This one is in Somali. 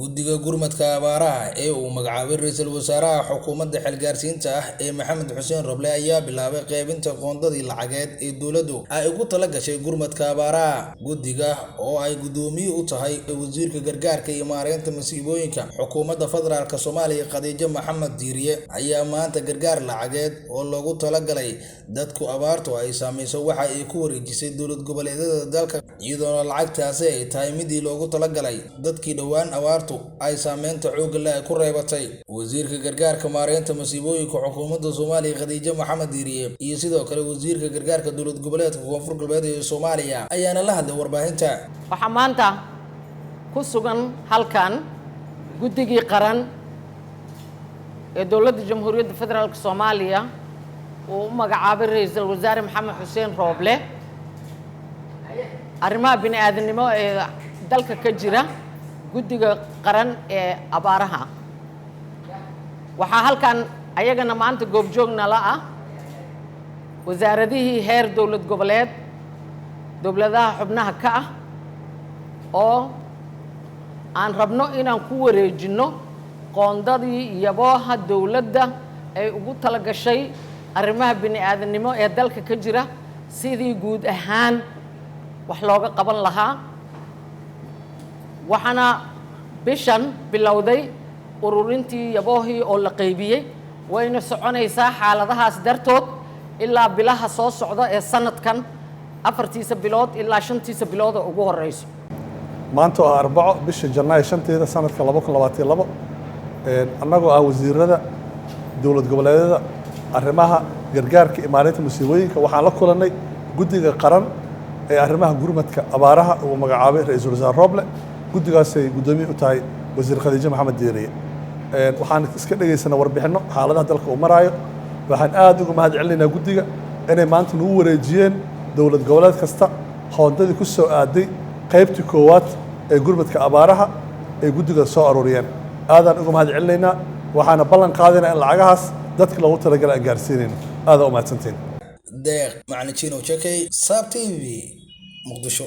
Guddiga gurmadka abaaraha ee uu magacaabay ra'iisul wasaaraha xukuumadda xilgaarsiinta ah ee Maxamed Xuseen Roble ayaa bilaabay qaybinta qoondadii lacageed ee dowladdu ay ugu talagashay gurmadka abaaraha. Guddiga oo ay guddoomiye u tahay wasiirka gargaarka iyo maareynta masiibooyinka xukuumadda federaalk Soomaaliya Khadiija Maxamed Diiriye ayaa maanta gargaar lacageed oo loogu talagalay dadku abaartu ay saameysay waxa ay ku wareejisay dowlad goboleedyada dalka, iyadoona lacagtaasi ay tahay midii loogu talagalay dadkii dhowaan abaartu ay saameynta xoogga leh ay ku reebatay. Wasiirka gargaarka maareynta masiibooyinka xukuumadda Soomaaliya Khadiija Maxamed Diiriye iyo sidoo kale wasiirka gargaarka dowlad goboleedka Koonfur Galbeed ee Soomaaliya ayaana la hadlay warbaahinta. Waxaa maanta ku sugan halkan guddigii qaran ee dowladda Jamhuuriyadda Federaalk Soomaaliya uu u magacaabay ra'iisul wasaare Maxamed Xuseen Rooble arrimaha bini aadamnimo ee dalka ka jira, guddiga qaran ee abaaraha. Waxaa halkan ayagana maanta goobjoog nala ah wasaaradihii heer dowlad goboleed, dowladaha xubnaha ka ah, oo aan rabno inaan ku wareejinno qoondadii yabooha dowladda ay ugu talagashay arrimaha bini aadamnimo ee dalka ka jira, sidii guud ahaan wax looga qaban lahaa. Waxaana bishan bilowday ururintii yaboohii oo la qaybiyey, wayna soconaysaa xaaladahaas dartood ilaa bilaha soo socda ee sanadkan, 4tiisa bilood ilaa 5tiisa bilood oo ugu horeyso. Maanta oo Arbaco, bisha Janaayo 5teeda, sanadka 2022, annagoo ah wasiirada dowlad goboleedyada arrimaha gargaarka iyo maareynta musiibooyinka, waxaan la kulannay guddiga qaran ee arrimaha gurmadka abaaraha uu magacaabay ra'iisul wasaare Rooble. Guddigaasay guddoomiye u tahay wasiir Khadiijo Maxamed Diiriye. Waxaan iska dhegaysanay warbixinno xaaladaha dalka uu maraayo. Waxaan aad uga mahad celinaynaa guddiga inay maanta nagu wareejiyeen dowlad goboleed kasta qoondadii ku soo aaday qaybtii koowaad ee gurmadka abaaraha ay guddiga soo aruuriyeen. Aadaan uga mahad celinaynaa, waxaana ballan qaadaynaa in lacagahaas dadka loogu talagalay aan gaarsiinayno. Aadaa u mahadsantiin. Deeq Macalin Chino Chekey, Saab TV, Muqdisho.